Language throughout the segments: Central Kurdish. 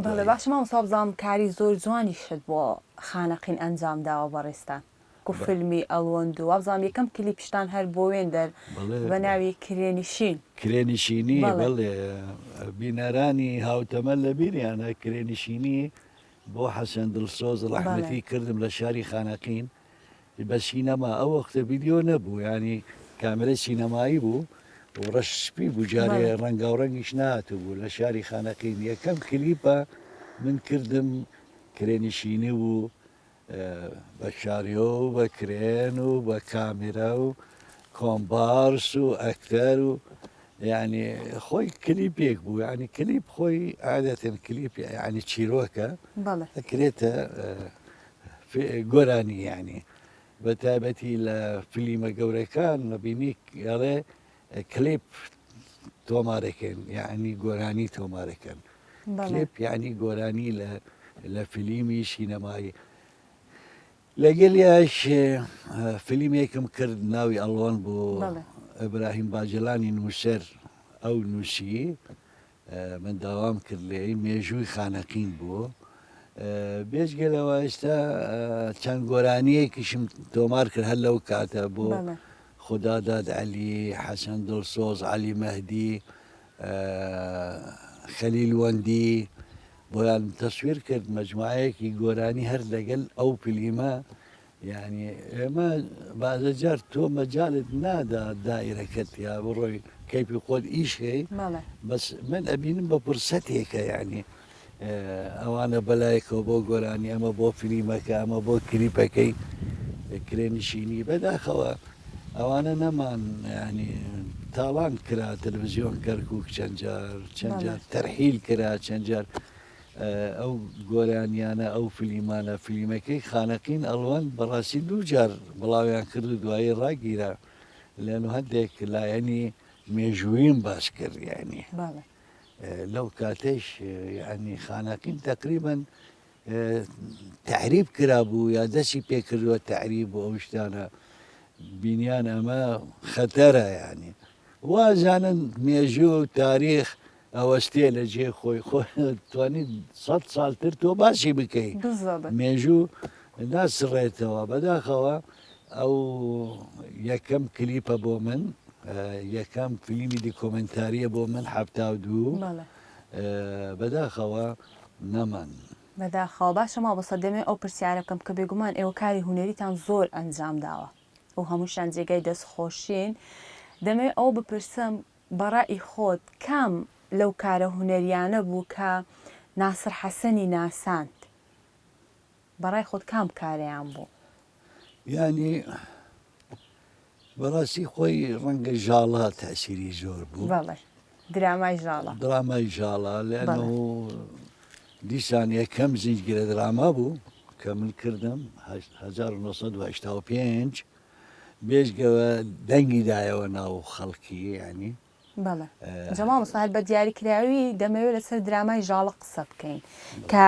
بەڵێ دوایی. باشە مامۆستا وابزانم کاری زۆر جوانیشت بۆ خانەقین ئەنجام داوە بەڕێزتان کو فیلمی ئەڵوەند و وابزانم یەکەم کلیپشتان هەر بۆ وێندەر بەڵێ بە ناوی کرێنشین. کرێنشینی بەڵێ. بەڵێ بینەرانی هاوتەمەن لە بیریانە کرێنشینی بۆ حەسەن دڵسۆز بەڵێ. ڕەحمەتی کردم لە شاری خانەقین بە سینەما ئەو وەختە ڤیدیۆ نەبوو یانی کامێرەی سینەمایی بوو و ڕەش سپی بوو جارێ ڕەنگاوڕەنگیش نەهاتبوو لە شاری خانەقین یەکەم کلیپە من کردم کرێنشینی بوو بە شاریۆ و بە کرێن و بە کامێرا و کۆمبارس و ئەکتەر و یعنی خۆی کلیپێک بوو یعنی کلیپ خۆی عادەتەن کلیپ یعنی چیرۆکە ئەکرێتە گۆرانی یانی بە تایبەتی لە فلیمە گەورەکان نەبینی ئەڵێ کلیپ تۆمارەکەن یعنی گۆرانی تۆمارەکەن کلیپ یعنی گۆرانی لە لە فلیمی سینەمایی لەگەلیش فلیمێکم کرد ناوی ئەڵوەن بۆ ئیبراهیم باجەلانی نووسەر ئەو نووسی من داوام کرد لێی مێژووی خانەقین بوو بێجگە لەوە ئێستا چەند گۆرانیەکیشم تۆمار کرد هەر لەو کاتە بۆ خوداداد عەلی حەسەن دڵسۆز عەلی مەهدی خەلیل وەندی بۆیان تەسویر کرد مەجموعەیەکی گۆرانی هەر لەگەل ئەو فلیمە یانی ئێمە بازە جار تۆ مەجالت نادا دایرەکەت یا بڕۆی کەیفی خۆت ئیش کەی بەس من ئەبینم بە فرسەتێکە یعنی ئەوانە بەلایەکەوە بۆ گۆرانی ئەمە بۆ فلیمەکە ئەمە بۆ کلیپەکەی کرێنشینی بەداخەوە ئەوانە نەمان ینی تاڵان کرا تەلەڤزیۆن کەرکک چەند جار چەند جار تەرحیل کرا چەند جار ئەو گۆرانیانە ئەو فلیمانە فلیمەکەی خانەقین ئەڵوەند بەڕاستی دووجار بڵاویان کرد و دوایی ڕاگیرا لەن هەندێک لایەنی مێژوویم باس کرد یعنی لەو کاتەش یعنی خانەقین تقریبا تەعریب کرابوو یا دەستی پێکردووە تەعریب و ئەو شتانە بینیان ئەمە خەتەرە یعنی وازانن مێژوو و تاریخ ئەوەستێ لە جێ خۆی خۆ توانی سە ساڵ تر تۆ باسی بکەی مێژوو ناسڕێتەوە بەداخەوە ئەو یەکەم کلیپە بۆ من یەکەم فیلمی دیکۆمنتاریە بۆ من 72 بەداخەوە نەمان. بەداخەوە باشە مامۆستا دەمەوێت ئەو پرسیارە بکەم کە بێگومان ئێوە کاری هونەریتان زۆر ئەنجام داوە و هەمووشیان جێگای دەست خۆشین دەمەوێت ئەوە بپرسم بەڕای خۆت کام لەو کارە هونەریانە بوو کە ناسر حەسەنی ناساند؟ بەڕای خۆت کام کارەیان بوو؟ یانی بەڕاستی خۆی ڕەنگە ژاڵە تەئسیری زۆر بوو. بەڵێ درامای ژاڵە. درامای ژاڵە لەنو دیسان یەکەم زنجیرە دراما بوو کە من کردم 1985 بێجگەوە دەنگی دایەوە ناو خەڵکی یانی. بەڵێ جا مامۆستا هەر بە دیاریکراوی دەمەوێت لەسەر درامای ژاڵە قسە بکەین کە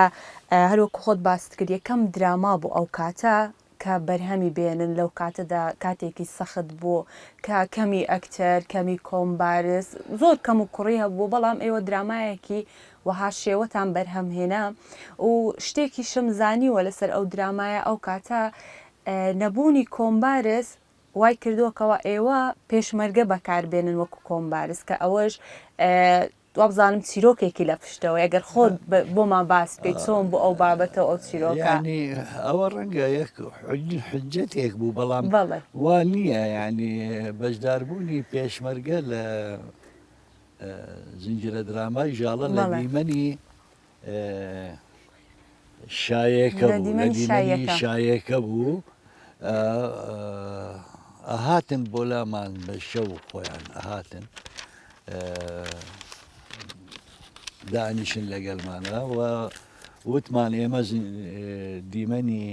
هەروەکو خۆت باست کرد یەکەم دراما بوو ئەو کاتە کە بەرهەمی بێنن لەو کاتەدا کاتێکی سەخت بوو کە کەمی ئەکتەر کەمی کۆمبارس زۆر کەم و کوڕی هەبوو بەڵام ئێوە درامایەکی وەها شێوەتان بەرهەم هێنا و شتێکیشم زانیوە لەسەر ئەو درامایە ئەو کاتە نەبوونی کۆمبارس وای کردووە کەوا ئێوە پێشمەرگە بەکار بێنن وەکو کۆمبارس کە ئەوەش وابزانم چیرۆکێکی لە پشتەوەیە گەر خۆت بۆمان باس بکەیت چۆن بۆ ئەو بابەتە و ئەو چیرۆکە. یانی ئەوە ڕەنگە یەک حجەتێک بوو بەڵام وا نییە یانی بەشداربوونی پێشمەرگە لە زنجیرە درامای ژاڵە لە دیمەنی شایەکە بوو لە دیمەنی شایەکە بوو ئەهاتن بۆ لامان بە شەو خۆیان ئەهاتن دانیشن لەگەلمانە و وتمان ئێمە دیمەنی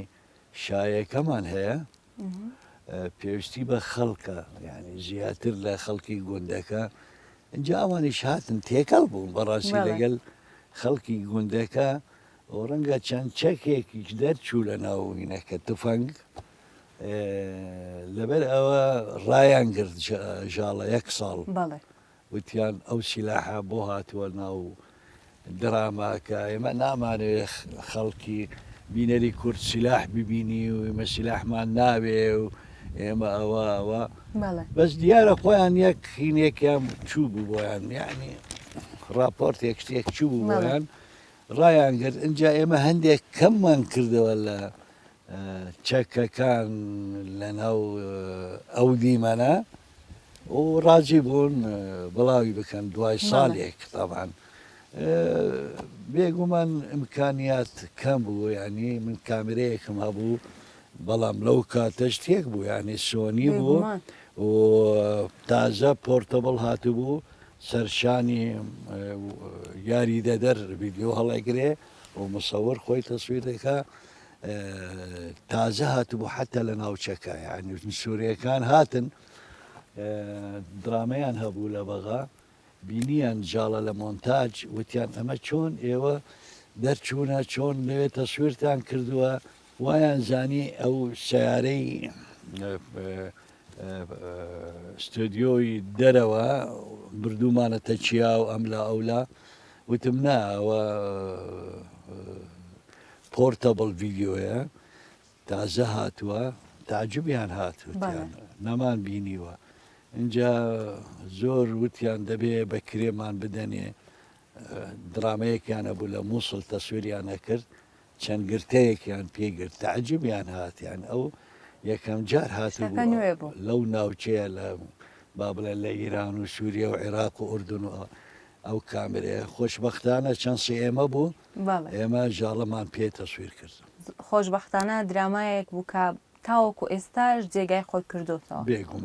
شایەکەمان هەیە پێویستی بە خەڵکە یعنی زیاتر لە خەڵکی گوندەکە اینجا ئەوانیش هاتن تێکەڵ بوون بەڕاستی لەگەل خەڵکی گوندەکە و ڕەنگە چەند چەکێکیش دەرچوو لە ناو وینەکە تفەنگ لەبەر ئەوە ڕایان گرت ژاڵە یەک ساڵ وتیان ئەو سیلاحە بۆ هاتووە ناو. دراماکە ئێمە نامانەوێ خەڵکی بینەری کورد سیلاح ببینی و ئێمە سیلاحمان ناوێ و ئێمە ئەوە ئەوە بەس دیارە خۆیان یەک خینێکیان چوو بوو بۆیان یعنی راپۆرتێک شتێک چوو بوو بۆیان ڕایان گرت ئینجا ئێمە هەندێک کەممان کردەوە لە چەکەکان لەناو ئەو دیمەنە و ڕازی بوون بڵاوی بکەن دوای ساڵێک تاوان بێگومان ئیمکانیات کەم بوو ینی من کامرەیەکم هەبوو بەڵام لەو کاتە شتێک بوو ینی سۆنی بوو و تازە portable هاتبوو سەرشانی یاریدەدەر ڤیدیۆ هەڵەگرێ و مصور خۆی تەسویر دەکا تازە هاتبوو حتا لە ناوچەکە یعنی سوورەکان هاتن درامەیان هەبوو لە بەغا بینیان ژاڵە لە مۆنتاج وتیان ئەمە چۆن ئێوە دەرچوونە چۆن لەوێ تەسویرتان کردووە وایان زانی ئەو سیارەی ستۆدیۆی دەرەوە بردوومانەتە چیا و ئەملا ئەولا وتم نا ئەوە portable ڤیدیۆیە تازە هاتووە تاجبیان هات وتیان نەمان بینیوە اینجا زۆر وتیان دەبێ بە کرێمان بدەنێ درامەیەکیان هەبوو لە مووسڵ تەسویریان ئەکرد چەند گرتەیەکیان پێ گرت تەعجوبیان هات یان ئەو یەکەم جار هاتبوو لەو ناوچەیە لە با بڵێن لە ئیران و سووریە و عێراق و ئوردن و ئەو کامرەیە خۆشبەختانە چەند سی ئێمە بوو ئێمە ژاڵەمان پێ تەسویر کرد. خۆشبەختانە درامایەک بوو کە تاوەکو ئێستاش جێگای خۆی کردۆتەوە. بێگومان.